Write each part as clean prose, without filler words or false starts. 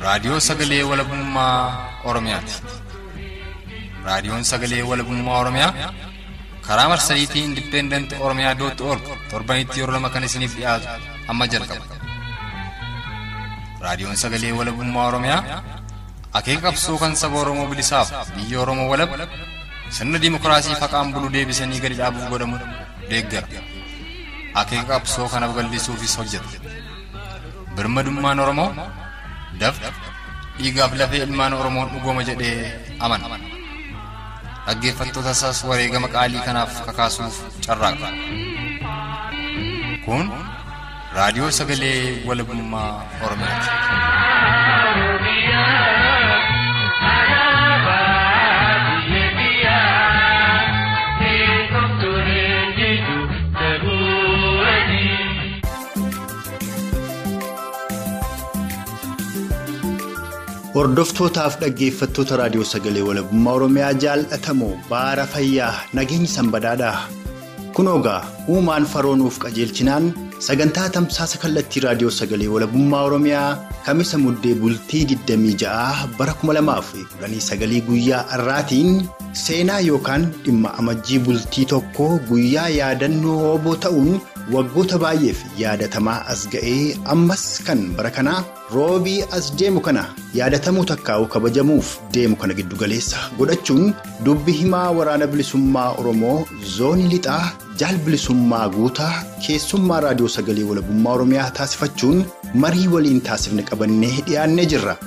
Raadiyoo Sagalee Walabummaa Oromiyaati. Raadiyoon Sagalee Walabummaa Oromiyaa karaa marsariitii Independent Oromiyaa dot org torbanitti yeroo lama kan isiniif dhiyaatu amma jalqaba. Raadiyoon Sagalee Walabummaa Oromiyaa akeeka qabsoo kan saba Oromoo bilisaaf biyya Oromoo walab sirna dimookiraasii faqaan bulu deebisanii gadi dhaabuuf godhamu deeggara. Akeeka qabsoo kana babal'isuufis hojjeta. Birmadummaan Oromoo dafqa dhiigaaf lafee ilmaan Oromoon dhugooma jedhee amana. Dhaggeeffattoota isaas wareegama qaalii kanaaf kakaasuuf carraaqa. Kun raadiyoo sagalee walabummaa Oromiyaati. Hordoftootaaf dhaggeeffattoota raadiyoo sagalee walabummaa Oromiyaa jaallatamoo baara fayyaa nageenyi sanbadaadha. Kunoogaa uumaan faroonuuf qajeelchinaan sagantaa tamsaasa kallattii raadiyoo sagalee walabummaa Oromiyaa kamisa muddee bultii 26 bara 2019 guyyaa har'aatiin seenaa yookaan dhimma amajjii bultii tokko guyyaa yaadannoo wooboo ta'uun waggoota baay'eef yaadatamaa as ga'ee ammas kan bara kanaa roobii as deemu kana yaadatamuu takkaa'uu kabajamuuf deemu kana giddugaleessa godhachuun dubbi himaa waraana bilisummaa Oromoo zoonii lixaa jaal bilisummaa guutaa keessummaa raadiyoo sagalee walabummaa Oromiyaa taasifachuun marii waliin taasifne qabannee dhiyaannee jirra.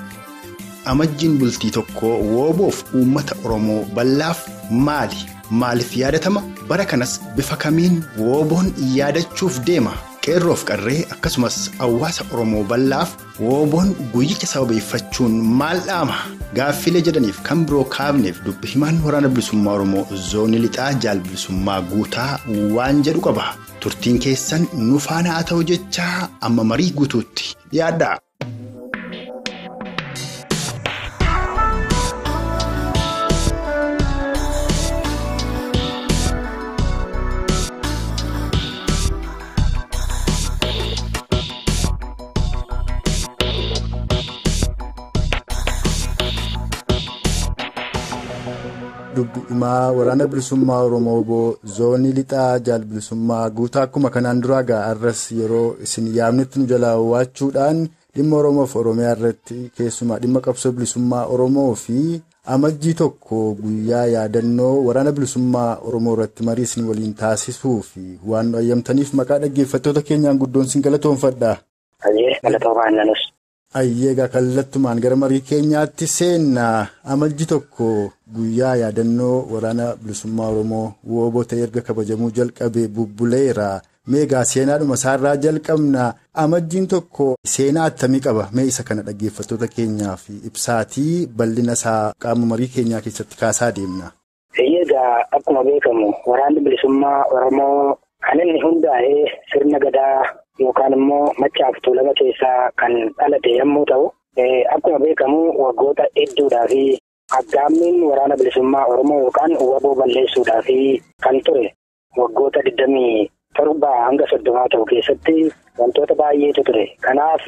Amajjiin bultii tokko wooboof uummata Oromoo bal'aaf maali? Maaliif yaadatama? Bara kanas bifa kamiin wooboon yaadachuuf deema? Qeerroof qarree akkasumas hawaasa Oromoo bal'aaf wooboon guyyicha sababeeffachuun maal dhaama? Gaaffilee jedhaniif kan biroo kaafneef dubbi himaan waraana bilisummaa Oromoo zoonii lixaa jaal bilisummaa guutaa waan jedhu qaba. Turtiin keessan nu faana haa ta'u jechaa amma marii guutuutti dhiyaadha. Dubbi himaa waraana bilisummaa Oromoo zoonii lixaa jaal bilisummaa guutaa akkuma kanaan duraa har'as yeroo isin yaamnetti nu jalaa waachuudhaan dhimma Oromoof Oromiyaa irratti keessumaa dhimma qabsoo bilisummaa Oromoo fi amajjii tokko guyyaa yaadannoo waraana bilisummaa Oromoo irratti marii isin waliin taasisuu fi waan nu ayyamtaniif maqaa dhaggeeffattoota keenyaan guddoon isin galatoonfadha. Ayyeegaa kallattumaan gara marii keenyaatti seenna. Amajji tokko guyyaa yaadannoo waraana bilisummaa Oromoo wooboo ta'e erga kabajamuu jalqabee bubbuleera. Meegaa seenaadhuma isaarraa jalqabna. Amajjiin tokko seenaa attamii qaba? Mee isa kana dhaggeeffattoota keenyaaf ibsaatii bal'ina isaa qaama marii keenyaa keessatti kaasaa deemna. Egaa akkuma beekamu waraanni bilisummaa Oromoo kan inni hundaa'ee sirna gadaa yookaan immoo Maccaaf Tuulama keessaa kan dhalate yommuu ta'u, akkuma beekamu waggoota hedduudhaa fi aggaammiin waraana bilisummaa Oromoo yookaan waboo balleessuudhaa fi kan ture waggoota 27 hanga 30 ta'u keessatti wantoota baay'eetu ture. Kanaaf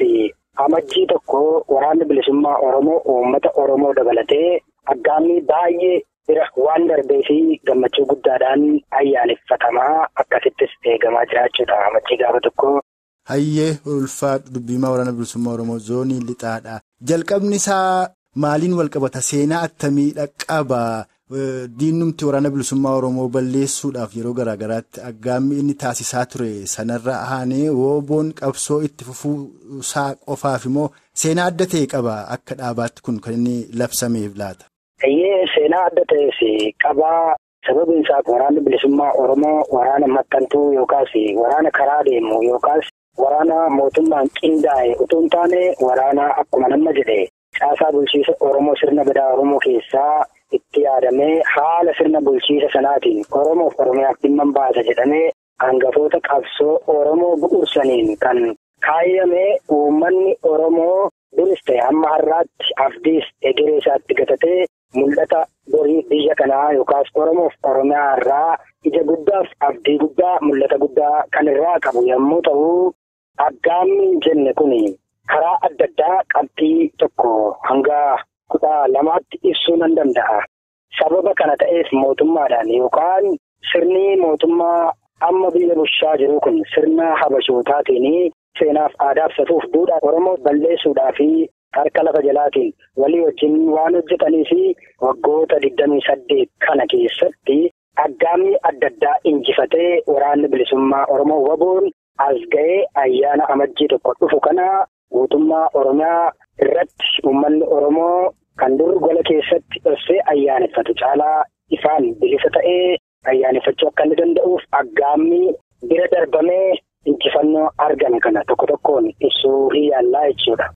amajjii tokko waraanni bilisummaa Oromoo uummata Oromoo dabalatee aggaammii baay'ee bira waan darbee fi gammachuu guddaadhaan ayyaaneffatamaa akkasittis eegamaa jiraachuudha amajjii gaafa tokko. Hayyee ulfaadhu dubbi himaa waraana bilisummaa Oromoo zoonii lixaadha. Jalqabni isaa maaliin walqabata? Seenaa attamiidha qaba? Diinumti waraana bilisummaa Oromoo balleessuudhaaf yeroo garaa garaatti aggaammi inni taasisaa ture sanarra aanee wooboon qabsoo itti fufuusaa qofaaf immoo seenaa adda ta'e qaba akka dhaabaatti kun kan inni labsameef laata? Hayyee seenaa adda ta'es qaba. Sababiin isaa waraanni bilisummaa Oromoo waraana maxxantuu yookaas waraana karaa deemu yookaas waraana mootummaan qindaa'e utuu hin taane waraana akkuma nama jedhe caasaa bulchiisa Oromoo sirna gadaa Oromoo keessaa itti yaadamee haala sirna bulchiisa sanaatiin Oromoof Oromiyaaf dhimma baasa jedhamee hangafoota qabsoo Oromoo bu'uursaniin kan kaayyame uummanni Oromoo duris ta'e hamma har'aatti abdiis egeree isaatti gatatee mul'ata borii biyya kanaa yookaas Oromoof Oromiyaa irraa ija guddaaf abdii guddaa mul'ata guddaa kan irraa qabu yommuu ta'u, aggaammiin jenne kun Karaa adda addaa qabxii 1 hanga 12tti ibsuu nan danda'a. Sababa kana ta'eef mootummaadhaan yookaan sirni mootummaa amma biyya bulchaa jiru kun sirna habashootaatiin seenaaf aadaaf safuuf duudhaa Oromoo balleessuudhaa fi harka lafa jalaatiin walii wajjin waan hojjetanii fi waggoota 28 kana keessatti aggaamni adda addaa injifatee waraanni bilisummaa Oromoo waboon as ga'ee ayyaana amajjii 1 dhufu kana guutummaa Oromiyaa irratti uummanni Oromoo kan dur gola keessatti dhoksee ayyaaneffatu caalaa ifaan bilisa ta'ee ayyaaneffachuu akka inni danda'uuf aggaamni bira darbamee injifannoo argame kana tokko tokkoon ibsuu yaallaa jechuudha.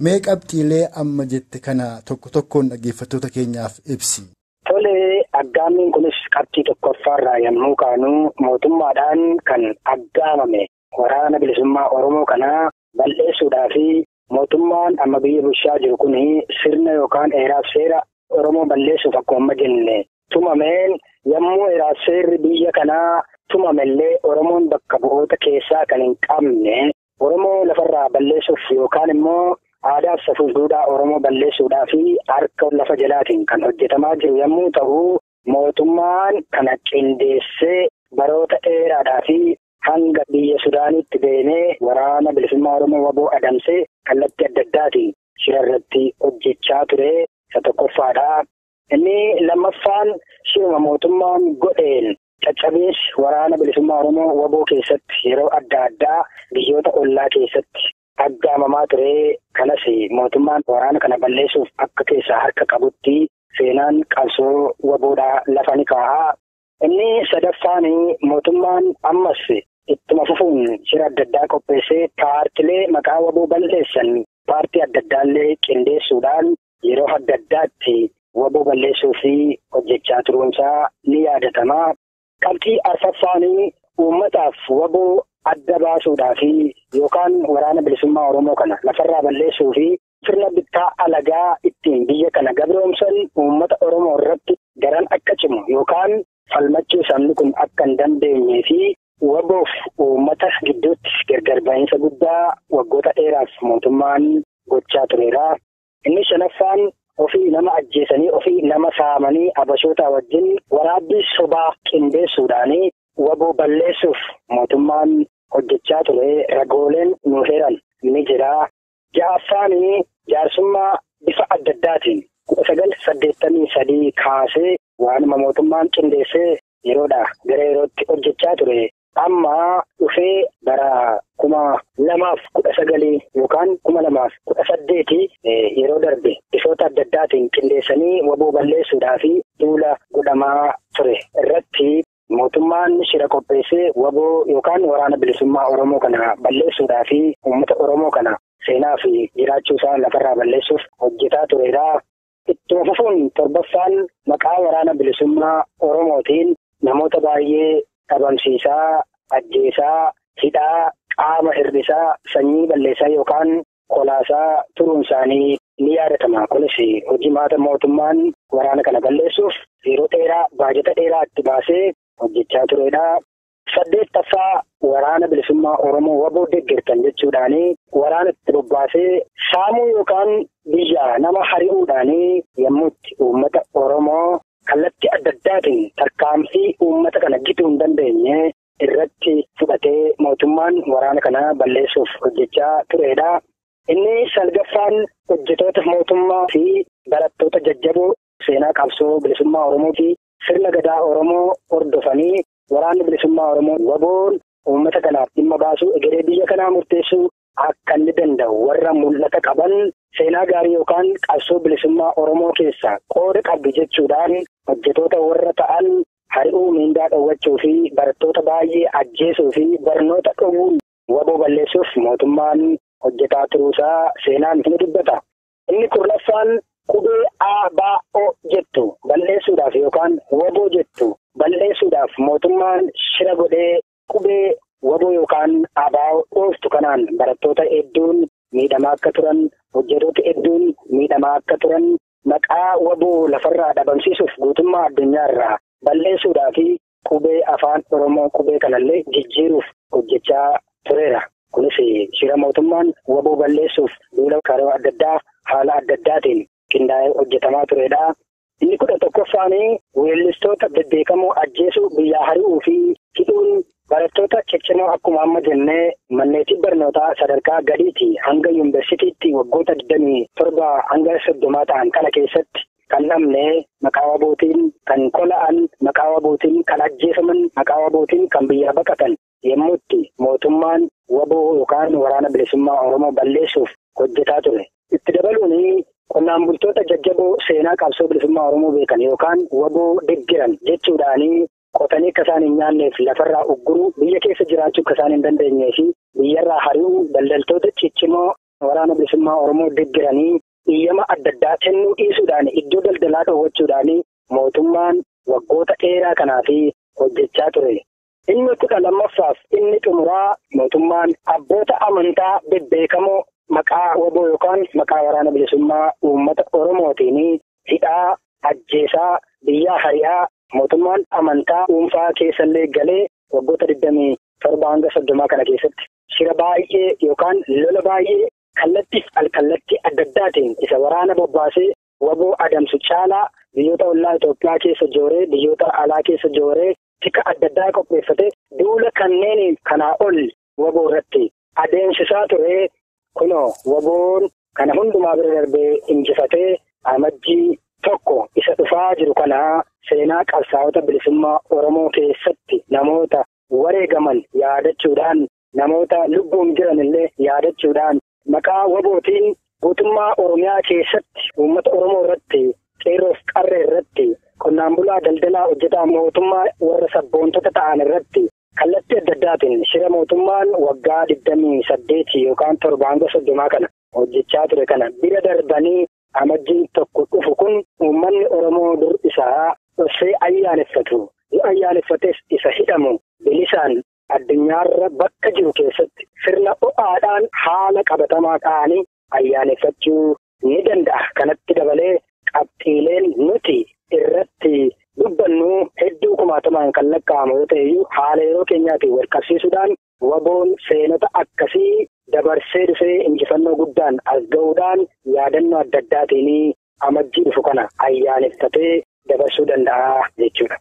Mee qabxiilee amma jette kana tokko tokkoon dhaggeeffattoota keenyaaf ibsi. Tole, aggaammiin kunis qabxii tokkoffaarraa yommuu kaanu mootummaadhaan kan aggaamame waraana bilisummaa Oromoo kana balleessuudhaa fi mootummaan amma biyya bulchaa jiru kun sirna yookaan heeraaf seera Oromoo balleessuuf akkuma amma jenne tumameen yommuu heeraaf seerri biyya kanaa tumamellee Oromoon bakka bu'oota keessaa kan hin qabne Oromoo lafarraa balleessuuf yookaan immoo aadaaf safuuf duudhaa Oromoo balleessuudhaa fi harka lafa jalaatiin kan hojjetamaa jiru yommuu ta'u mootummaan kana qindeessee baroota dheeraadhaa fi hanga biyya Sudaanitti deemee waraana bilisummaa Oromoo waboo adamsee kallattii adda addaatiin shira irratti hojjechaa ture isa tokkoffaadha. Inni lammaffaan shiruma mootummaan godheen caccabiinsi waraana bilisummaa Oromoo waboo keessatti yeroo adda addaa biyyoota ollaa keessatti aggaamamaa ture. Kanas mootummaan waraana kana balleessuuf akka keessaa harka qabutti seenaan qabsoo waboodhaa lafa ni kaa'a. Inni sadaffaan mootummaan ammas ittuma fufuun shira adda addaa qopheessee paartilee maqaa waboo balleessan paartii adda addaallee qindeessuudhaan yeroo adda addaatti waboo balleessuu fi hojjechaa turuunsaa ni yaadatama. Qabxii arfaffaan uummataaf waboo adda baasuudhaa fi yookaan waraana bilisummaa Oromoo kana lafarraa balleessuu fi sirna bittaa alagaa ittiin biyya kana gabroomsan uummata Oromoo irratti daran akka cimu yookaan falmachuu sabni kun akka hin dandeenyee fi waboof uummata gidduutti gargar ba'iinsa guddaa waggoota dheeraaf mootummaan gochaa tureera. Inni shanaffaan ofii nama ajjeesanii ofii nama saamanii abashoota wajjin waraabbii sobaa qindeessuudhaan waboo balleessuuf mootummaan hojjechaa ture ragooleen nu heeran ni jira. Ja'affaan jaarsummaa bifa adda addaatiin 1983 kaasee waanuma mootummaan qindeessee yeroodha gara yerootti hojjechaa ture. Amma dhufee bara 2019 yookaan 2018 yeroo darbe bifoota adda addaatiin qindeessanii waboo balleessuudhaa fi duula godhamaa ture irratti mootummaan shira qopheessee waboo yookaan waraana bilisummaa Oromoo kana balleessuudhaa fi uummata Oromoo kana seenaa fi jiraachuu isaa lafarraa balleessuuf hojjetaa tureera. Ittuma fufuun torbaffaan maqaa waraana bilisummaa Oromootiin namoota baay'ee dhabamsiisaa, ajjeesaa, hidhaa, qaama hir'isaa, sanyii balleessaa yookaan kolaasaa turuun isaanii ni yaadatama. Kunis hojii maata mootummaan waraana kana balleessuuf yeroo dheeraa baajata dheeraa itti baasee hojjechaa turedha. Saddeettaffaa waraana bilisummaa Oromoo waboo deeggartan jechuudhaan waraana itti bobbaasee saamuu yookaan biyya nama hari'uudhaan yommuu itti uummata Oromoo kallattii adda addaatiin tarkaanfii uummata kana gituu hin dandeenye irratti fudhatee mootummaan waraana kana balleessuuf hojjechaa turedha. Inni salgaffaan hojjetoota mootummaa fi barattoota jajjaboo seenaa qabsoo bilisummaa Oromoo fi sirna gadaa Oromoo hordofanii waraanni bilisummaa Oromoo waboon uummata kanaaf dhimma baasuu egeree biyya kanaa murteessuu akka inni danda'u warra mul'ata qaban seenaa gaarii yookaan qabsoo bilisummaa Oromoo keessaa qooda qabdu jechuudhaan hojjetoota warra ta'an hari'uu miindaa dhowwachuu fi barattoota baay'ee ajjeesuu fi barnoota dhowwuun waboo balleessuuf mootummaan hojjetaa turuusaa seenaan ni dubbata. Inni kurnaffaan qubee A B O jettu balleessuudhaaf yookaan waboo jettu balleessuudhaaf mootummaan shira godhee qubee waboo yookaan ABO dhooftu kanaan barattoota hedduun miidhamaa akka turan, hojjettoota hedduun miidhamaa akka turan, maqaa waboo lafarraa dhabamsiisuuf guutummaa addunyaarraa balleessuudhaa fi qubee afaan Oromoo qubee kanallee jijjiiruuf hojjechaa tureera. Kunis shira mootummaan waboo balleessuuf duula karaa adda addaa haala adda addaatiin qindaa'ee hojjetamaa turedha. Inni 11ffaan weellistoota bebbeekamoo ajjeesuu, biyyaa hari'uu fi hidhuun barattoota ciccimoo akkuma amma jennee manneetii barnootaa sadarkaa gadiiti hanga yuunivarsiitiitti waggoota 27 hanga 30 ta'an kana keessatti kan dhabne maqaa wabootiin kan kola'an, maqaa wabootiin kan ajjeefaman, maqaa wabootiin kan biyyaa baqatan yommuutti mootummaan waboo yookaan waraana bilisummaa Oromoo balleessuuf hojjetaa ture. Itti dabaluun qonnaan bultoota jajjaboo seenaa qabsoo bilisummaa Oromoo beekan yookaan waboo deggeran jechuudhaanii qotanii akka isaan hin nyaanneef lafarraa ugguruu, biyya keessa jiraachuu akka isaan hin dandeenyee fi biyyarraa hari'uu, daldaltoota ciccimoo waraana bilisummaa Oromoo deggeranii iyyama adda addaa kennuu dhiisuudhaan iddoo daldalaa dhoowwachuudhaan mootummaan waggoota dheeraa kanaa fi hojjechaa ture. Inni 12ffaaf inni xumuraa mootummaan abboota amantaa bebbeekamoo maqaa waboo yookaan maqaa waraana bilisummaa uummata Oromootiin hidhaa, ajjeesaa, biyyaa hari'aa mootummaan amantaa dhuunfaa keessallee galee waggoota 27 hanga 30 kana keessatti shira baay'ee yookaan lola baay'ee kallattiif alkallattii adda addaatiin isa waraana bobbaasee waboo adamsu caalaa biyyoota ollaa Itoophiyaa keessa jooree, biyyoota alaa keessa jooree tika adda addaa qopheeffatee duula kanneen kanaa ol waboo irratti adeemsisaa ture. Kunoo waboon kana hundumaa bira darbee injifatee amajjii 1 isa dhufaa jiru kana seenaa qabsaa'ota bilisummaa Oromoo keessatti namoota wareegaman yaadachuudhaan, namoota lubbuun jiran illee yaadachuudhaan maqaa wabootiin guutummaa Oromiyaa keessatti uummata Oromoo irratti, qeerroof qarree irratti, qonnaan bulaa, daldalaa, hojjetaa mootummaa warra sabboontota ta'an irratti kallattii adda addaatiin shira mootummaan waggaa 28 yookaan 7 hanga 30 kana hojjechaa ture kana bira darbanii amajjiin 1 dhufu kun uummanni Oromoo dur isaa dhoksee ayyaaneffatu, yoo ayyaaneffates isa hidhamu bilisaan addunyaarra bakka jiru keessatti sirna ho'aadhaan haala qabatamaa ta'anii ayyaaneffachuu ni danda'a. Kanatti dabalee qabxiileen nuti irratti dubbannu hedduu kumaatamaan kan lakkaa'amu yoo ta'e iyyuu haala yeroo keenyaatiin wal qabsiisuudhaan waboon seenota akkasii dabarsee dhufee injifannoo guddaan as ga'uudhaan yaadannoo adda addaatiin amajjii dhufu kana ayyaaneffatee dabarsuu danda'a jechuudha.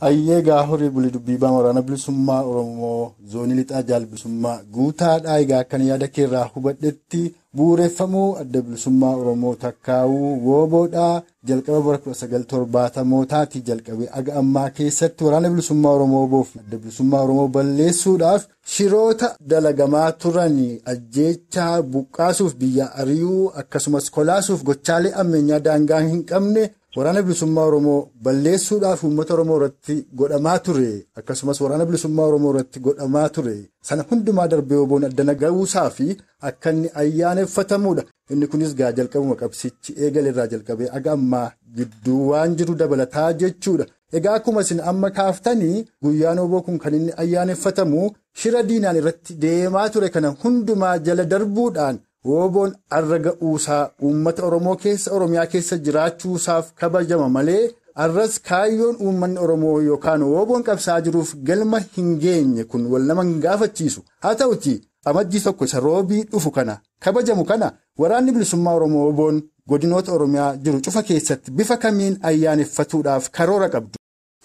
Ayyee horii bulii dubbii baan waraana bilisummaa Oromoo zoonii lixaa jaalbisummaa guutaadhaa. Egaa akkan yaada keerraa hubadhetti bu'uureffamuu adda bilisummaa Oromoo takkaa'uu wooboodhaa jalqaba bara 1970mootaati jalqabee aga ammaa keessatti waraana bilisummaa Oromoo boof adda bilisummaa Oromoo balleessuudhaaf shiroota dalagamaa turan ajjeechaa buqqaasuuf biyya ari'uu akkasumas kolaasuuf gochaalee ammeenyaa daangaa hin qabne waraana bilisummaa Oromoo balleessuudhaaf uummata Oromoo irratti godhamaa ture akkasumas waraana bilisummaa Oromoo irratti godhamaa ture sana hundumaa darbee woboon addana ga'uusaa fi akka inni ayyaaneffatamuudha. Inni kunis gaa jalqabuma qabsichi eegale irraa jalqabee aga ammaa gidduu waan jiru dabalataa jechuudha. Egaa akkuma isin amma kaaftanii guyyaan woboo kun kan inni ayyaaneffatamu shira diinaan irratti deemaa ture kana hundumaa jala darbuudhaan woboon arra ga'uusaa uummata Oromoo keessa Oromiyaa keessa jiraachuusaaf kabajama malee arras kaayyoon uummanni Oromoo yookaan woboon qabsaa jiruuf galma hin geenye kun wal nama hin gaafachiisu. Haa ta'uti amajjii 1 isa roobii dhufu kana kabajamu kana waraanni bilisummaa Oromoo woboon godinoota Oromiyaa jiru cufa keessatti bifa kamiin ayyaaneffatuudhaaf karoora qabdu?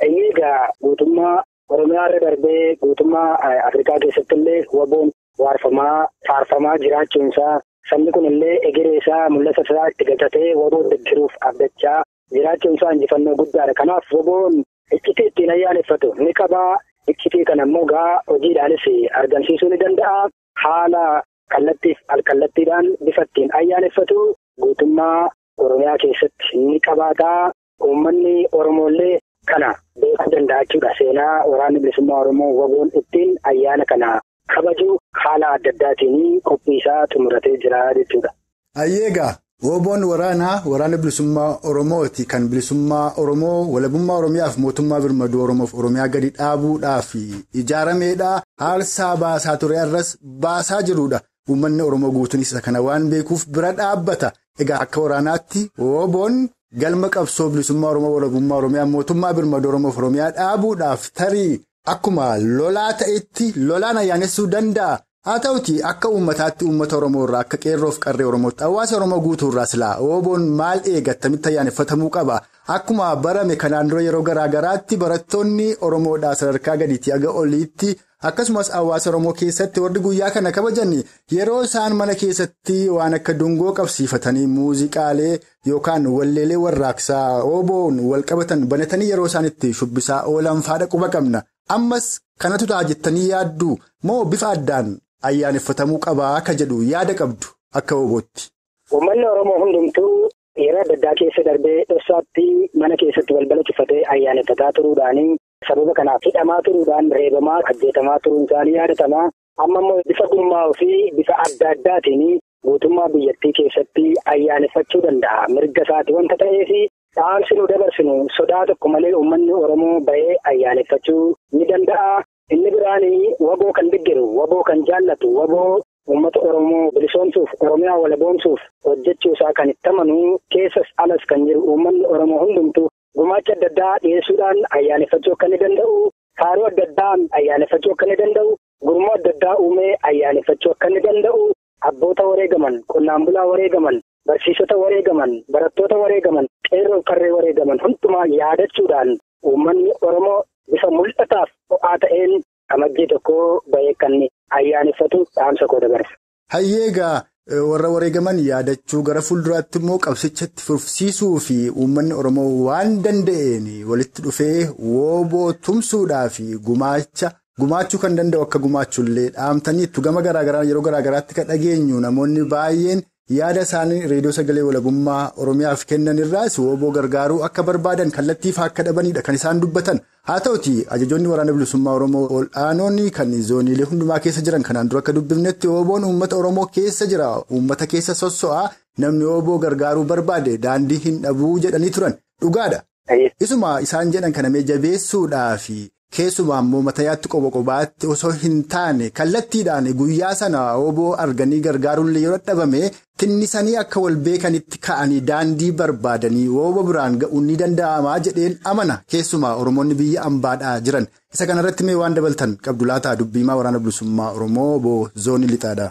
Egaa guutummaa Oromiyaa irra darbee guutummaa Afrikaa keessatti illee woboon waarfamaa faarfamaa jiraachuunsaa sabni kun illee egeree isaa mul'ata isaa itti galchatee woboo deggeruuf abdachaa jiraachuun isaa injifannoo guddaadha. Kanaaf woboon iccitii ittiin ayyaaneffatu ni qabaa. Iccitii kana immoo gaa hojiidhaanis argamsiisuu ni danda'a. Haala kallattiif alkallattiidhaan bifa ittiin ayyaaneffatu guutummaa Oromiyaa keessatti ni qabaataa. Uummanni Oromoollee kana beekuu danda'a jechuudha. Seenaa waraanni bilisummaa Oromoo woboon ittiin ayyaana kana kabaju haala adda addaatiin qophii isaa xumuratee jira jechuudha. Ayyeegaa woboon waraana bilisummaa Oromooti kan bilisummaa Oromoo walabummaa Oromiyaaf mootummaa birmaduu Oromoof Oromiyaa gadi dhaabuudhaaf ijaarameedha. Aarsaa baasaa ture arras baasaa jirudha. Uummanni Oromoo guutuun isa kana waan beekuuf bira dhaabbata. Egaa akka waraanaatti woboon galma qabsoo bilisummaa Oromoo walabummaa Oromiyaa mootummaa birmaduu Oromoof Oromiyaa dhaabuudhaaf tarii akkuma lolaa ta'etti lolaan ayyaanessuu danda'a. Haa ta'uti akka uummataatti uummata Oromoo irraa akka qeerroof qarree Oromootti hawaasa Oromoo guutuu irraa silaa Woboon maal eega attamitti ayyaaneffatamuu qaba? Akkuma barame kanaan dura yeroo garaa garaatti barattoonni Oromoodhaa sadarkaa gadiitti haga oliitti akkasumas hawaasa Oromoo keessatti warri guyyaa kana kabajan yeroo isaan mana keessatti waan akka dungoo qabsiifatanii muuziqaalee yookaan walleelee warraaqsaa Woboon wal qabatan banatanii yeroo isaan itti shubbisaa oolan faadha quba qabna. Ammas kanatu ta'a jettanii yaaddu moo bifa addaan ayyaaneffatamuu qabaa akka jedhu yaada qabdu akka Wobootti? Uummanni Oromoo hundumtuu yeroo adda addaa keessa darbee dhoksaatti mana keessatti balbala cufatee ayyaaneffataa turuudhaanii sababa kanaaf hidhamaa turuudhaan reebamaa ajjeetamaa turuun isaanii yaadatamaa. Amma immoo bifa gurmaa'uu fi bifa adda addaatiin guutummaa biyyattii keessatti ayyaaneffachuu danda'a. Mirga isaati wanta ta'eef dhaamsi nu dabarsinu sodaa tokko malee uummanni Oromoo bahee ayyaaneffachuu ni danda'a. Inni biraan waboo kan deeggaru, waboo kan jaallatu, waboo uummata Oromoo bilisoomsuuf, Oromiyaa walaboomsuuf hojjechuu isaa kan itti amanu keessas alas kan jiru uummanni Oromoo hundumtuu gumaacha adda addaa dhiyeessuudhaan ayyaaneffachuu akka inni danda'u, faaruu adda addaa ayyaaneffachuu akka inni danda'u, gurmuu adda addaa uumee ayyaaneffachuu akka inni danda'u, abboota wareegaman, qonnaan bulaa wareegaman, barsiisota wareegaman, barattoota wareegaman, qeerroo qarree wareegaman hundumaa yaadachuudhaan uummanni Oromoo bifa mul'ataaf ho'aa ta'een Amajjii 1 bahee kan ayyaaneffatu dhaamsa koo dabarsa. Hayyee egaa warra wareegaman yaadachuu gara fuulduraatti immoo qabsichatti fufsiisuu fi uummanni Oromoo waan danda'een walitti dhufee Woboo tumsuudhaa fi gumaachuu kan danda'u akka gumaachuullee dhaamtaniittu gama garaagaraa yeroo garaagaraatti kan dhageenyu namoonni baay'een yaada isaanii reediyoo sagalee walabummaa Oromiyaaf kennan irraas Woboo gargaaruu akka barbaadan kallattiif akka dhabanidha kan isaan dubbatan. Haa ta'uti ajajoonni waraana bilisummaa Oromoo ol'aanoonni kan zooniilee hundumaa keessa jiran kanaan dura akka dubbifnetti Woboon uummata Oromoo keessa jira. Uummata keessa sosso'aa namni Woboo gargaaruu barbaade daandii hin dhabuu jedhanii turan. Dhugaadha. Isuma isaan jedhan kana mee jabeessuudhaaf keessumaa immoo matayaatti qoba qobaatti osoo hin taane kallattiidhaan guyyaa sana Woboo arganii gargaaruun yoo dadhabame tinnisanii akka wal beekanitti ka'anii daandii barbaadanii Woboo biraan ga'uun ni danda'amaa jedheen amana keessumaa Oromoonni biyya ambaadhaa jiran. Isa kanarratti mee waan dabaltan qabdu laataa dubbiimaa waraana bilisummaa Oromoo Woboo zoonii lixaadha.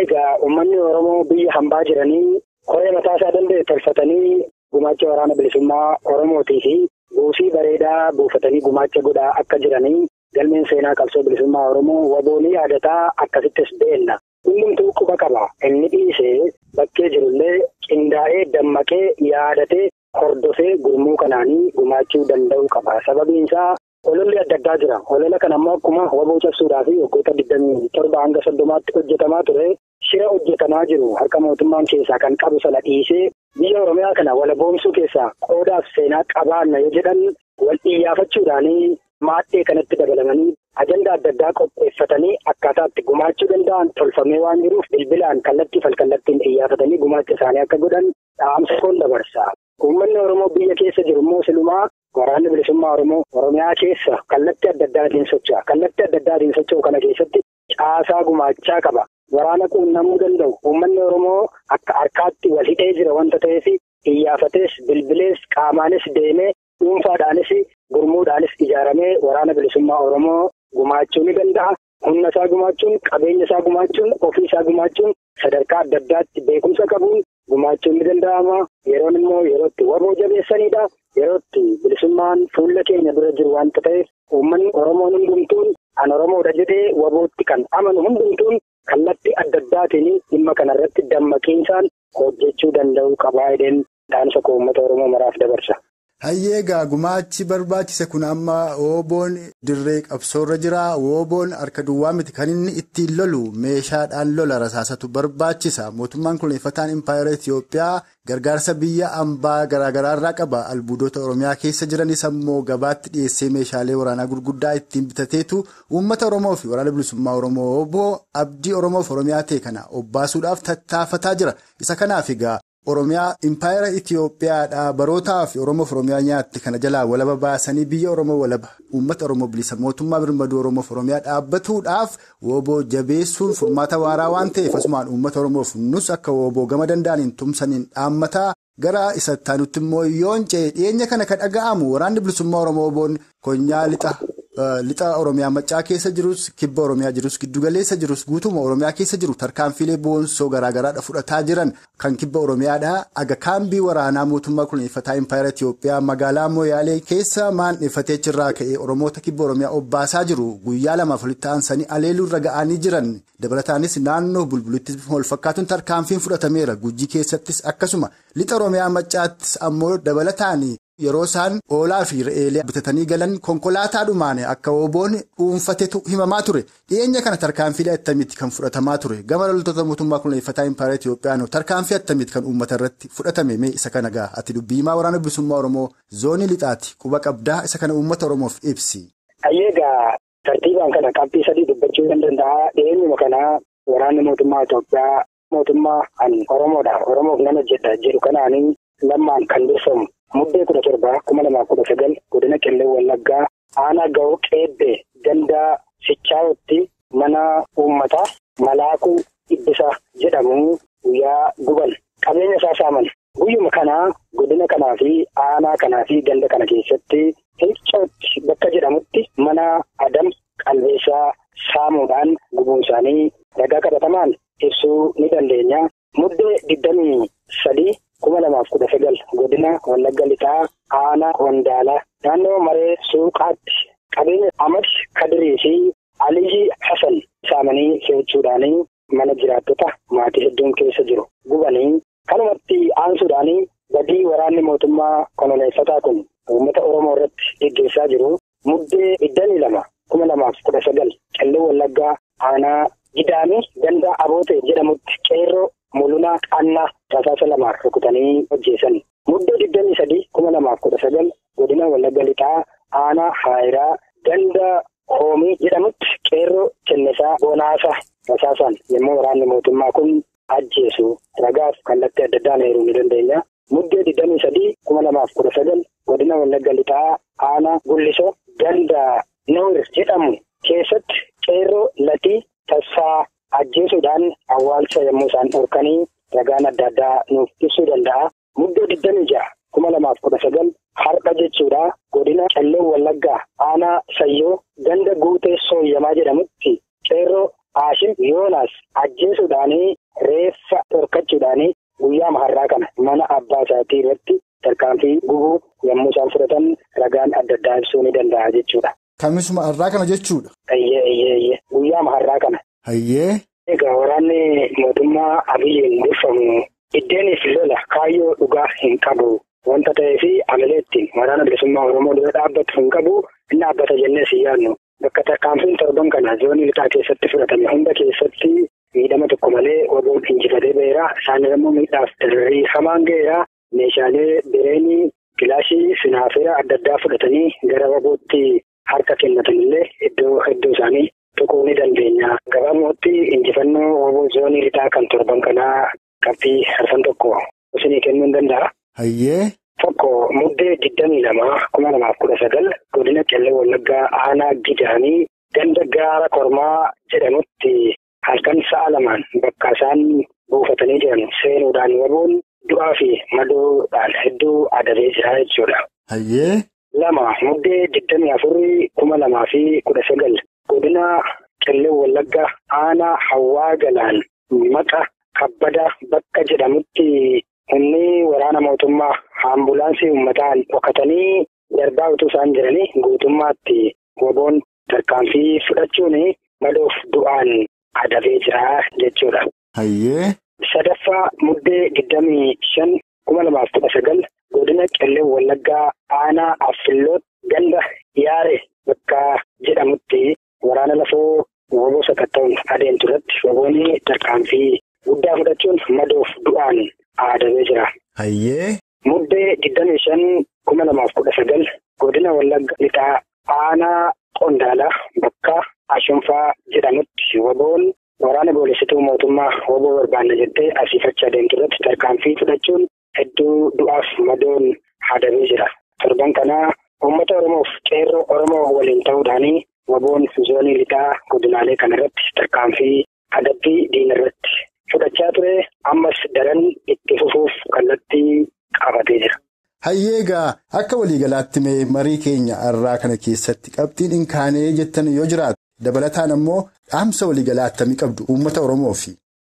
Egaa uummanni Oromoo biyya hambaa jiranii koree mataa isaa danda'e tolfatanii gumaacha waraana bilisummaa Oromootii fi buusii bareedaa buufatanii gumaacha godhaa akka jiranii galmeen seenaa qabsoo bilisummaa Oromoo Waboonii yaadataa akkasittis beelna. Hundumtuu quba qaba. Inni dhiisee bakkee jirullee qindaa'ee dammaqee yaadatee hordofee gurmuu kanaanii gumaachuu danda'uu qaba. Sababiin isaa ololli adda addaa jira. Olola kana immoo akkuma Waboo cabsuudhaa fi waggoota 27 hanga 30tti hojjetamaa ture. Shira hojjetamaa jiru harka mootummaan keessaa kan qabu sana dhiisee biyya Oromiyaa kana walaboomsuu keessaa qoodaaf seenaa qabaanna yoo jedhan wal xiyyaafachuudhaan maaddee kanatti dabalamanii ajandaa adda addaa qopheeffatanii akkaataa itti gumaachuu danda'an tolfamee waan jiruuf bilbilaan kallattii falkallattiin xiyyaafatanii gumaacha isaanii akka godhan dhaamsa koon dabarsa. Uummanni Oromoo biyya keessa jiru immoo silumaa waraanni bilisummaa Oromoo Oromiyaa keessa kallattii adda addaatiin socho'a. Kallattii adda addaatiin socho'u kana keessatti caasaa gumaachaa qaba. Waraana quunnamuu danda'u. Uummanni Oromoo akka harkaatti wal hidhee jira wanta ta'eef xiyyaafatees bilbilees qaamaanis deemee dhuunfaadhaanis gurmuudhaanis ijaaramee waraana bilisummaa Oromoo gumaachuu ni danda'a. Humna isaa gumaachuun, qabeenya isaa gumaachuun, ofii isaa gumaachuun sadarkaa adda addaatti beekumsa qabuun gumaachuun ni danda'ama. Yeroon immoo yerootti Waboo jabeessanidha. Yerootti bilisummaan fuula keenya dura jiru wanta ta'eef uummanni Oromoon hundumtuun an Oromoodha jedhee Wabootti kan amanu hundumtuun kallattii adda addaatiin dhimma kanarratti dammaqiinsaan hojjechuu danda'uu qabaa jedheen dhaamsa koo uummata Oromoo maraaf dabarsa. Hayyee egaa gumaachi barbaachise kun amma Woboon dirree qabsoorra jira. Woboon harka duwwaa miti kan inni ittiin lolu meeshaadhaan lola rasaasatu barbaachisa. Mootummaan kunuunfataan Impaayera Itiyoophiyaa gargaarsa biyya ambaa garaagaraa irraa qaba. Albuudota Oromiyaa keessa jiranis ammoo gabaatti dhiyeessee meeshaalee waraanaa gurguddaa ittiin bitateetu uummata Oromoo fi waraana bilisummaa Oromoo Woboo abdii Oromoof Oromiyaa ta'e kana obbaasuudhaaf tattaafataa jira. Isa kanaaf egaa Oromiyaa Impaayera Itiyoophiyaadhaa barootaa fi Oromoof Oromiyaa nyaatte kana jalaa walaba baasanii biyya Oromoo walaba uummata Oromoo bilisa mootummaa birmaduu Oromoof Oromiyaa dhaabbatuudhaaf Woboo jabeessuun furmaata waaraa waan ta'eef asumaan uummata Oromoof nus akka Woboo gama danda'aniin tumsaniin dhaammataa gara isa taanutti immoo yoon ce'e dhiyeenya kana kan dhaga'amu waraanni bilisummaa Oromoo Woboon konyaa lixa Lixa Oromiyaa Maccaa keessa jirus, Kibba Oromiyaa jirus, Giddugaleessa jirus, guutuma Oromiyaa keessa jiru tarkaanfiilee boonsoo garaagaraadha fudhataa jiran kan Kibba Oromiyaadha. Aga kaambii waraanaa mootummaa kunuunfataa Impaayera Itiyoophiyaa magaalaa Moyaalee keessa maandheeffatee achirraa ka'ee Oromoota Kibba Oromiyaa obbaasaa jiru guyyaa lamaaf walitti aansanii aleeluu irra ga'anii jiran. Dabalataanis naannoo Bulbulitti wal fakkaatuun tarkaanfiin fudhatameera. Gujii keessattis akkasuma Lixa Oromiyaa Maccaattis ammoo dabalataan yeroo isaan oolaa fi re'eelee bitatanii galan konkolaataadhumaan akka oboon dhuunfatetu himamaa ture. Dhiyeenya kana tarkaanfiilee attamitti kan fudhatamaa ture? Gama loltoota mootummaa kunuunfataa Impaayera Itiyoophiyaan tarkaanfii attamitti kan uummata irratti fudhatame? Mee isa kana ga'a. Ati dubbii himaa waraana bilisummaa Oromoo zoonii lixaati quba qabdaa, isa kana uummata Oromoof ibsi. Egaa tartiibaan kana qabxii sadii dubbachuu kan danda'a. Dhiyeenyuma kana waraanni mootummaa Itoophiyaa mootummaa an Oromoodha, Oromoof nan hojjedha jedhu kanaanii lammaan kan durfamu Muddee 17/2019 godina Qellem Wallaggaa aanaa Ga'oo Qeebbee ganda Sichaawootti mana uummataa Malaakuu Ibbisaa jedhamu guyyaa guban qabeenya isaa saaman. Guyyuma kanaa godina kanaa fi aanaa kanaa fi ganda kana keessatti Hiccootti bakka jedhamutti mana Adam Qalbeessaa saamuudhaan gubuun isaanii ragaa qabatamaan ibsuu ni dandeenya. Muddee 23/2019 godina Wallagga Lixaa aanaa Qondaalaa naannoo Maree Suuqaatti qabeenya Ahmad Kadirii fi Aliyyi Hasan saamanii fe'achuudhaan mana jiraattota maatii hedduun keessa jiru gubanii kanumatti aansuudhaan badii waraanni mootummaa koloneeffataa kun uummata Oromoo irratti geggeessaa jiru. Muddee 22/2019 Qellem Wallaggaa aanaa Gidaamii ganda Aboote jedhamutti qeerroo Mul'unaa Qannaa rasaasa lamaan rukutanii hojjeessan. Muddee 23/2019 godina Wallagga Lixaa aanaa Haayiraa ganda Hoomii jedhamutti qeerroo Kennesaa Boonaasaa rasaasaan yommuu waraanni mootummaa kun ajjeesu ragaaf kallattii adda addaan eeruu ni dandeenya. Muddee 23/2019 godina Wallagga Lixaa aanaa Gullisoo ganda Noor jedhamu keessatti qeerroo Latii Tasfaa ajjeesuudhaan awwaalcha yommuu isaan dhorkanii ragaan adda addaa nuuf ibsuu danda'a. Muddee 26/2019 har'a jechuudha godina Qellem Wallaggaa aanaa Sayyoo ganda Guutee Sooyyamaa jedhamutti qeerroo Haashim Yoonaas ajjeesuudhaan reeffa dhorkachuudhaan guyyaa har'aa kana mana abbaa isaatii irratti tarkaanfii gubuu yommuu isaan fudhatan ragaan adda addaa ibsuu ni danda'a jechuudha. Kamisuma har'aa kana jechuudha. Eeyyee guyyaa har'aa kana. Hayyee. Egaa waraanni mootummaa Abiyyiin durfamu iddeeniif lola kaayyoo dhugaa hin qabu wanta ta'eef amaleetti waraana bilisummaa Oromoo dura dhaabbatu hin qabu, inni dhaabbata jennee si yaadnu. Bakka tarkaanfiin torban kana zoonii lixaa keessatti fudhatame hunda keessatti miidhama tokko malee waboon injifatee ba'eera. Isaan immoo miidhaaf dararrii hamaan ga'eera. Meeshaalee bireenii, kilaashii, sinaafera adda addaa fudhatanii gara wabootti harka kennatanillee iddoo hedduu isaanii tuquu ni dandeenya. Gabaabumatti injifannoo waboo zoonii lixaa kan torban kanaa qabxii harfan tokko isinii kennuu ni danda'a. Hayyee. Tokko muddee 22/2019 godina Qellem Wallaggaa aanaa Gidaamii ganda Gaara Kormaa jedhamutti halkan sa'a lamaan bakka isaan buufatanii jiran seenuudhaan waboon du'aa fi madoodhaan hedduu adabee jira jechuudha. Hayyee. 2 muddee 24/2019 godina Qellem Wallaggaa aanaa Hawwaa Galaan maqa Kabbada bakka jedhamutti humni waraana mootummaa ambulaansii uummataan dhokatanii darbaa utuu isaan jiranii guutummaatti waboon tarkaanfii fudhachuun madoof du'aan adabee jira jechuudha. Hayyee. 3 muddee 25/2019 godina Qellem Wallaggaa aanaa Affilloot ganda Yaare bakka jedhamutti waraana lafoo waboo sakatta'uun adeemtu irratti waboon tarkaanfii guddaa fudhachuun madoof du'aan adabee jira. Hayyee. Muddee 25/2019 godina Wallagga Lixaa aanaa Qondaalaa bakka Ashunfaa jedhamutti waboon waraana boolisituu mootummaa waboo barbaanna jettee asiifacha adeemtu irratti tarkaanfii fudhachuun hedduu du'aaf madoon adabee jira. Torban kanaa uummata Oromoof qeerroo Oromoo waliin ta'uudhaan waboon zoonii lixaa godinaalee kanarratti tarkaanfii adabbii diina irratti fudhachaa ture ammas daran itti fufuuf kallattii qabatee jira. Hayyeegaa akka waliigalaatti mee marii keenya irraa kana keessatti qabxiin hin kaanee jettan yoo jiraatu dabalataan ammoo dhaamsa waliigalaa attamii qabdu uummata Oromoofi.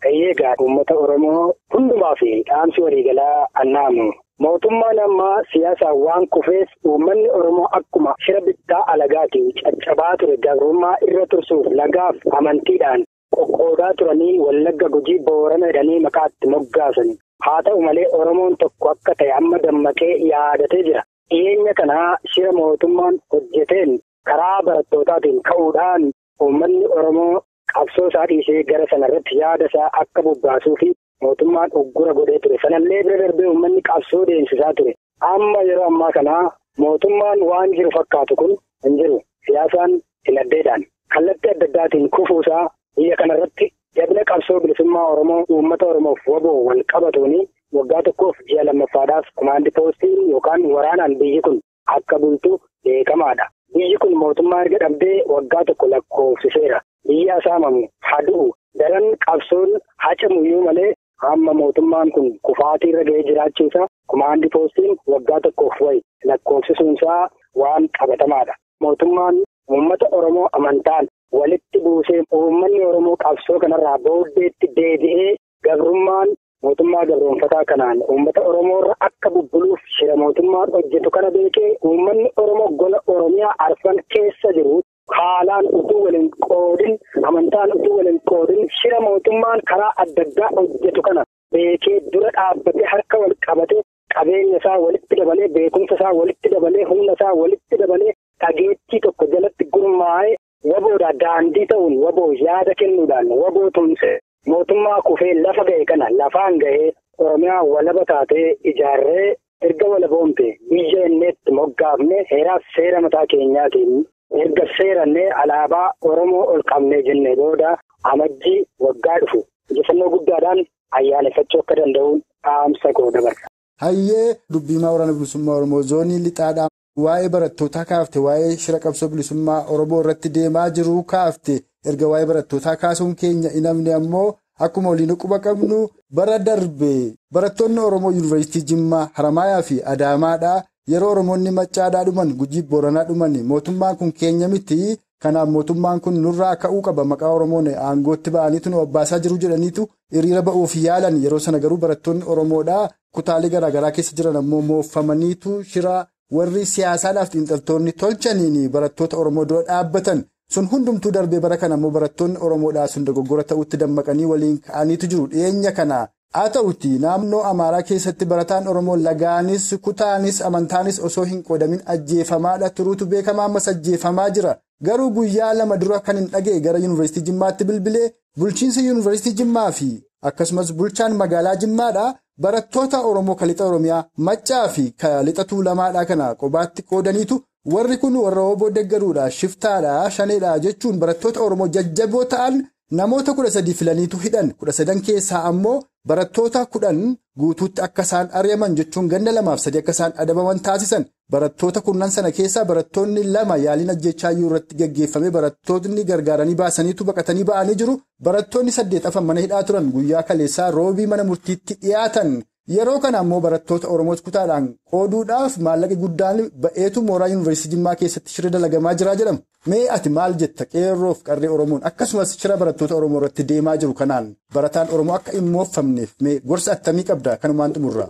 Hayyeegaa uummata Oromoo hundumaa fi dhaamsi waliigalaa annaamu. Mootummaan ammaa siyaasaan waan kufeef uummanni Oromoo akkuma shira bittaa alagaatiin caccabaa ture gabrummaa irra tursuuf lagaaf amantiidhaan qoqqoodaa turanii Wallagga Gujii Boorana jedhanii maqaatti moggaasan. Haa ta'u malee Oromoon tokko akka ta'e amma dammaqee yaadatee jira. Dhiyeenya kanaa shira mootummaan hojjeteen karaa barattootaatiin ka'uudhaan uummanni Oromoo qabsoo isaa dhiisee gara sanarratti yaada isaa akka bobbaasuu fi mootummaan uggura godhee ture. Sanallee bira darbee uummanni qabsoo deemsisaa ture. Amma yeroo ammaa kanaa mootummaan waan jiru fakkaatu kun hin jiru. Siyaasaan dinagdeedhaan kallattii adda addaatiin kufuusaa biyya kanarratti jabina qabsoo bilisummaa Oromoo uummata Oromoof waboo wal qabatuuni waggaa tokkoof ji'a lammaffaadhaaf komaandi poostiin yookaan waraanaan biyyi kun akka bultu beekamaadha. Biyyi kun mootummaa erga dhabdee waggaa tokko lakkoofsiseera. Biyyi saamamu hadu'u daran qabsoon hacamuyyuu malee hamma mootummaan kun kufaatii irra ga'ee jiraachuusaa komaandi poostiin waggaa tokkoof wayi lakkoofsisuunsaa waan qabatamaadha. Mootummaan uummata Oromoo amantaan walitti buusee uummanni Oromoo qabsoo kanarraa booddeetti deebi'ee gabrummaan mootummaa gabroonfataa kanaan uummata Oromoorra akka bubbuluuf shira mootummaan hojjetu kana beekee uummanni Oromoo gola Oromiyaa arfan keessa jiru haalaan utuu waliin qoodin amantaan utuu waliin qoodin shira mootummaan karaa adda addaa hojjetu kana beekee dura dhaabbatee harka wal qabatee qabeenya isaa walitti dabalee beekumsa isaa walitti dabalee humna isaa walitti dabalee dhageettii tokko jalatti gurmaa'ee waboodha daandii ta'uun waboo yaada kennuudhaan waboo tumse mootummaa kufee lafa ga'e kana lafaan ga'ee Oromiyaa walaba taatee ijaarree erga walaboomte biyya inneetti moggaafne heeraaf seera mataa keenyaatiin erga seerannee alaabaa Oromoo ol qabnee jennee booda amajjii waggaa dhufu injifannoo guddaadhaan ayyaaneffachuu akka danda'uun dhaamsa koo dabarsa. Hayyee dubbiimaa waraana bilisummaa Oromoo zoonii lixaadhaa waa'ee barattootaa kaafte waa'ee shira qabsoo bilisummaa Oromoo irratti deemaa jiru kaafte erga waa'ee barattootaa kaasuun keenya inamne ammoo akkuma waliin quba qabnu bara darbe barattoonni Oromoo yuunivarsiitii Jimmaa Haramaayaa fi Adaamaadhaa yeroo Oromoonni Maccaadhaa dhuman Gujii Booranaa dhuman mootummaan kun keenya miti kanaaf mootummaan kun nurraa ka'uu qaba maqaa Oromoon aangootti ba'aniitu nu abbaasaa jiru jedhaniitu hiriira ba'uuf yaalan yeroo sana garuu barattoonni Oromoodhaa kutaalee garaagaraa keessa jiran ammoo mooffamaniitu shira warri siyaasaadhaaf xiinxaltoonni tolchaniin barattoota Oromoo dura dhaabbatan sun hundumtuu darbee bara kana ammoo barattoonni Oromoodhaa sun dogoggora ta'utti dammaqanii waliin ka'aniitu jiru dhiyeenya kana. Haa ta'utti naannoo Amaaraa keessatti barataan Oromoo lagaanis kutaanis amantaanis osoo hin qoodamin ajjeefamaadha turuutu beekama ammas ajjeefamaa jira. Garuu guyyaa lama dura kan hin dhaga'e gara yuunivarsiitii Jimmaatti bilbilee bulchiinsa yuunivarsiitii Jimmaa fi akkasumas bulchaan magaalaa Jimmaadha. Barattoota Oromoo kalixa Oromiyaa Maccaa fi kalixa Tuulamaadha kana qobaatti qoodaniitu warri kun warra obbo deeggaruudha shiftaadha shaneedha jechuun barattoota Oromoo jajjaboo ta'an namoota 13 filaniitu hidhan 13 keessaa ammoo barattoota 10 guutuutti akka isaan ari'aman jechuun ganna 2 fi 3 akka isaan adabaman taasisan barattoota kurnan sana keessaa barattoonni 2 yaaliin ajjeechaayyuu irratti gaggeeffame barattoonni gargaaranii baasaniitu baqatanii ba'anii jiru barattoonni 8 hafan mana hidhaa turan guyyaa kaleessaa roobii mana murtiitti dhiyaatan yeroo kana ammoo barattoota Oromoos kutaadhaan qooduudhaaf maallaqi guddaan ba'eetu mooraa yuunivarsiitii Jimmaa keessatti shira dalagamaa jira jedhama. Mee ati maal jetta qeerroof qarree Oromoon akkasumas shira barattoota Oromoo irratti deemaa jiru kanaan barataan Oromoo akka hin mooffamneef mee gorsa attamii qabda kanumaan xumurra?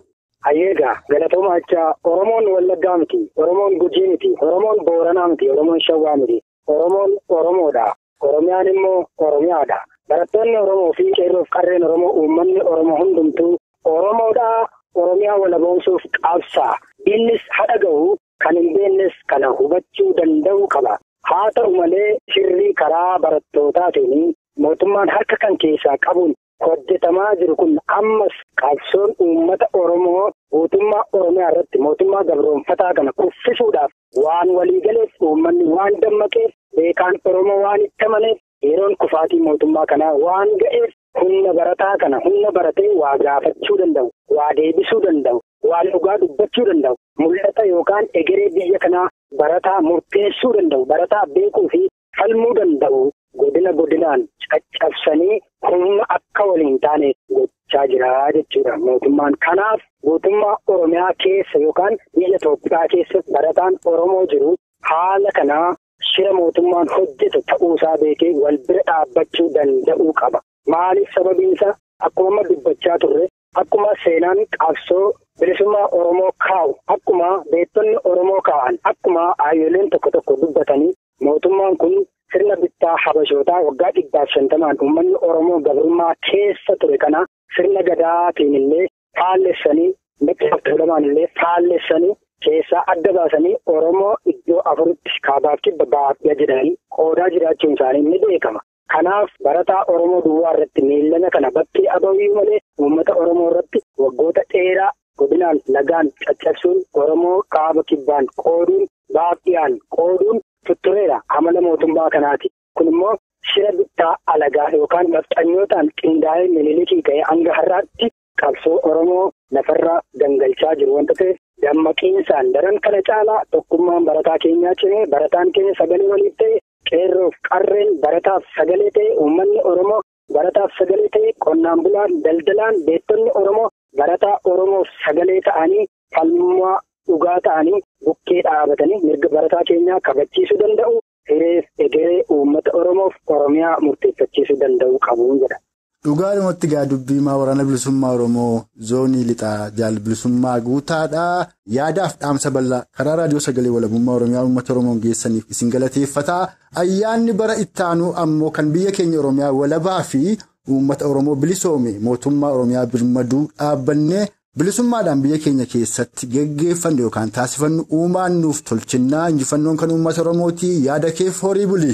Hayyeegaa galatooma achaa Oromoon Wallaggaa miti, Oromoon Gujii miti, Oromoon Booranaa miti, Oromoon Shawwaa miti, Oromoon Oromoodha. Oromiyaan immoo Oromiyaadha. Barattoonni Oromoo fi qeerroof qarreen Oromoo uummanni Oromoo hundumtuu Oromoodhaa Oromiyaa walaboomsuuf qabsaa. Innis haadha gahu kan hin beeknes kana hubachuu danda'u qaba. Haa ta'u malee shirri karaa barattootaatiin mootummaan harka kan keessaa qabuun hojjetamaa jiru kun ammas qabsoon uummata Oromoo guutummaa Oromiyaa irratti mootummaa gabroonfataa kana kuffisuudhaaf waan waliigaleef uummanni waan dammaqeef beekaan Oromoo waan itti amaneef yeroon kufaatii mootummaa kanaa waan ga'eef humna barataa kana humna baratee waa gaafachuu danda'u, waa deebisuu danda'u, waan dhugaa dubbachuu danda'u, mul'ata yookaan egeree biyya kanaa barataa murteessuu danda'u, barataa beekuu fi falmuu danda'u godina godinaan caccabsanii humna akka waliin taane gochaa hojjechaa jira jechuudha mootummaan. Kanaaf guutummaa Oromiyaa keessa yookaan biyya Itoophiyaa keessa barataan Oromoo jiru haala kanaa shira mootummaan hojjetu ta'uusaa beekee wal bira dhaabbachuu danda'uu qaba. Maaliif sababiinsa akkuma amma dubbachaa turre akkuma seenaan qabsoo bilisummaa Oromoo kaa'u akkuma beektonni Oromoo kaa'an akkuma hayyooleen tokko tokko dubbatanii mootummaan kun sirna bittaa habashootaa waggaa 150 uummanni Oromoo gabrummaa keessa ture kana sirna gadaatiin illee faallessanii Maccaaf Tuulamaan illee faallessanii keessaa adda baasanii Oromoo iddoo afuritti kaabaaf kibba baafia jedhanii qoodaa jiraachuun isaanii ni beekama. Kanaaf barataa Oromoo duwwaa irratti miillana kana bakkee abawii malee uummata Oromoo irratti waggoota dheeraa godinaan lagaan caccabsuun Oromoo kaaba kibbaan qooduun baafiyaan qooduun tuttureera amala mootummaa kanaati. Kun immoo shira bittaa alagaa yookaan nafxanyootaan qindaa'ee Minilikii ka'ee hanga har'aatti qabsoo Oromoo lafarra gangalchaa jiru wanta ta'eef dammaqiinsaan daran kana caalaa tokkummaan barataa keenyaa cimee barataan keenya sagalee waliif ta'e qeerroof qarreen barataaf sagalee ta'e uummanni Oromoo barataaf sagalee ta'e qonnaan bulaan daldalaan beektonni Oromoo barataa Oromoof sagalee ta'anii falmaa dhugaa ta'anii bukkee dhaabatanii mirga barataa keenyaa kabachiisuu danda'u hireef egeree uummata Oromoof Oromiyaa murteeffachiisuu danda'u qabu jedha. Dhugaadhumatti gaa dubbii himaa waraana bilisummaa Oromoo zoonii lixaa jaal bilisummaa guutaadhaa. Yaadaaf dhaamsa bal'aa karaa raadiyoo sagalee walabummaa Oromiyaa uummata Oromoon geessaniif isin galateeffataa. Ayyaanni bara ittaanuu ammoo kan biyya keenya Oromiyaa walabaa fi uummata Oromoo bilisoome mootummaa Oromiyaa birmaduu dhaabbannee bilisummaadhaan biyya keenya keessatti geggeeffannu yookaan taasifannu uumaan nuuf tolchinnaa injifannoon kan uummata Oromooti yaada keef horii buli.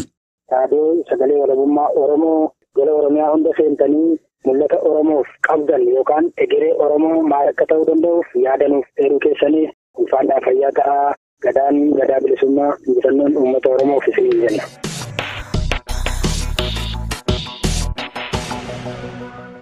Raadiyoo sagalee walabummaa Oromoo. Gola Oromiyaa hunda seentanii mul'ata Oromoof qabdan yookaan egeree Oromoo maal akka ta'uu danda'uuf yaadanuuf eeruu keessanii ulfaadhaa fayyaa ta'aa gadaan gadaa bilisummaa injifannoon uummata Oromoof isin jenna.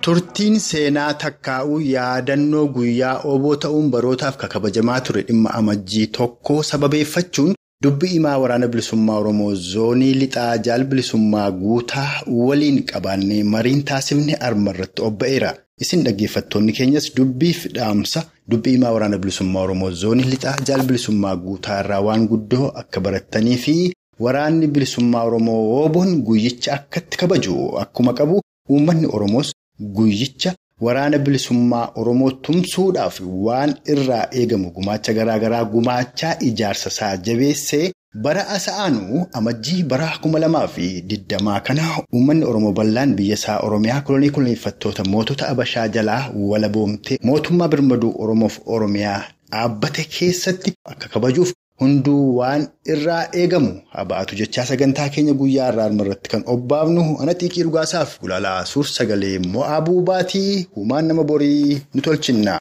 Turtiin seenaa takkaa'uu yaadannoo guyyaa oboo ta'uun barootaaf kabajamaa ture dhimma amajjii tokko sababeeffachuun. Dubbii himaa waraana bilisummaa Oromoo zoonii lixaa jaal bilisummaa guutaa waliin qabaannee mariin taasifne arma irratti obba'eera. Isin dhaggeeffattoonni keenyas dubbiif dhaamsa dubbii himaa waraana bilisummaa Oromoo zoonii lixaa jaal bilisummaa guutaa irraa waan guddoo akka barattanii fi waraanni bilisummaa Oromoo wooboon guyyicha akkatti kabaju akkuma qabu uummanni Oromoos guyyicha waraana bilisummaa Oromoo tumsuudhaaf waan irraa eegamu gumaacha garaagaraa gumaachaa ijaarsa isaa jabeessee bara asa'aanu amajjii bara 2020 kana uummanni Oromoo bal'aan biyya isaa Oromiyaa kolonii koloneeffattoota mootota Abashaa jalaa walaboomtee mootummaa birmaduu Oromoof Oromiyaa dhaabbate keessatti akka kabajuuf hunduu waan irraa eegamu habaatu jechaa sagantaa keenya guyyaa irraa irratti kan obbaafnu ana xiiqii dhugaasaaf gulaalaa suur sagalee mo'aa buubaatii humaan nama borii nu tolchinna.